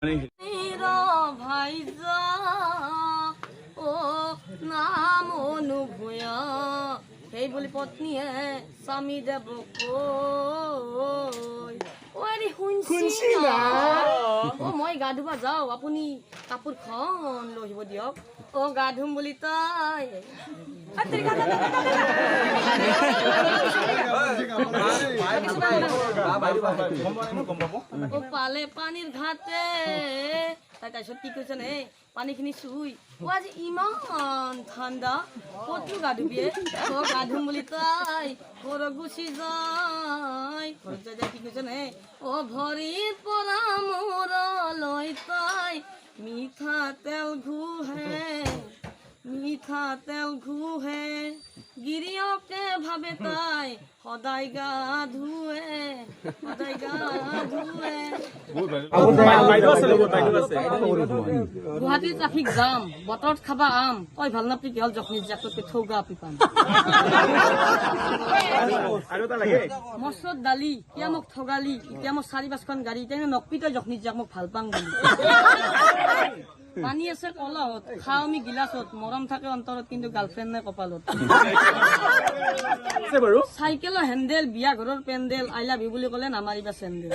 ভাই অ নাম অনুভূয়া। সেই বুলি পত্নীয়ে স্বামী দেৱ কৈ, অ এৰি শুনছি না? অ মই গা ধুবা যাওঁ, আপুনি কাপোৰখন লৈ আহিব দিয়ক। অ গা ধুম বুলি তাই। অ পালে পানীৰ ঘাটে তাই। তাৰপিছত কি কৈছে নে, পানীখিনি চুই, অ আজি ইমান ঠাণ্ডা, ক'তনো গা ধুবিয়ে? অ গা ধুম বুলি তাই ঘৰত গুচি যায়। ঘৰত যাই যাই কি কৈছে নে, অ ভৰিৰ পৰা মূৰলৈ তাই মিঠাতেল ঘঁহে, মিঠাতেল ঘঁহে। গিৰিয়কে ভাবে তাই সদায় গা ধুৱে, সদায় গা ধুৱে। গুৱাহাটীৰ ট্ৰাফিক জাম, বতৰত খাবা আম, তই ভাল নাপি কি হ'ল জখনি জাকতকে থৌগা আপি পাম। মচৰত দালি কিয় মোক ঠগালি, এতিয়া মোক চাৰি পাঁচখন গাড়ী, এতিয়া নকবি তই জখনি জাক মোক ভাল পাং বুলি। পানী আছে কলহত, খাওঁ আমি গিলাচত, মৰম থাকে অন্তৰত কিন্তু গাৰ্লফ্ৰেণ্ড নাই কপালত। চাইকেলৰ হেণ্ডেল, বিয়া ঘৰৰ পেণ্ডেল, I love you বুলি ক'লে নামাৰিবা চেণ্ডেল।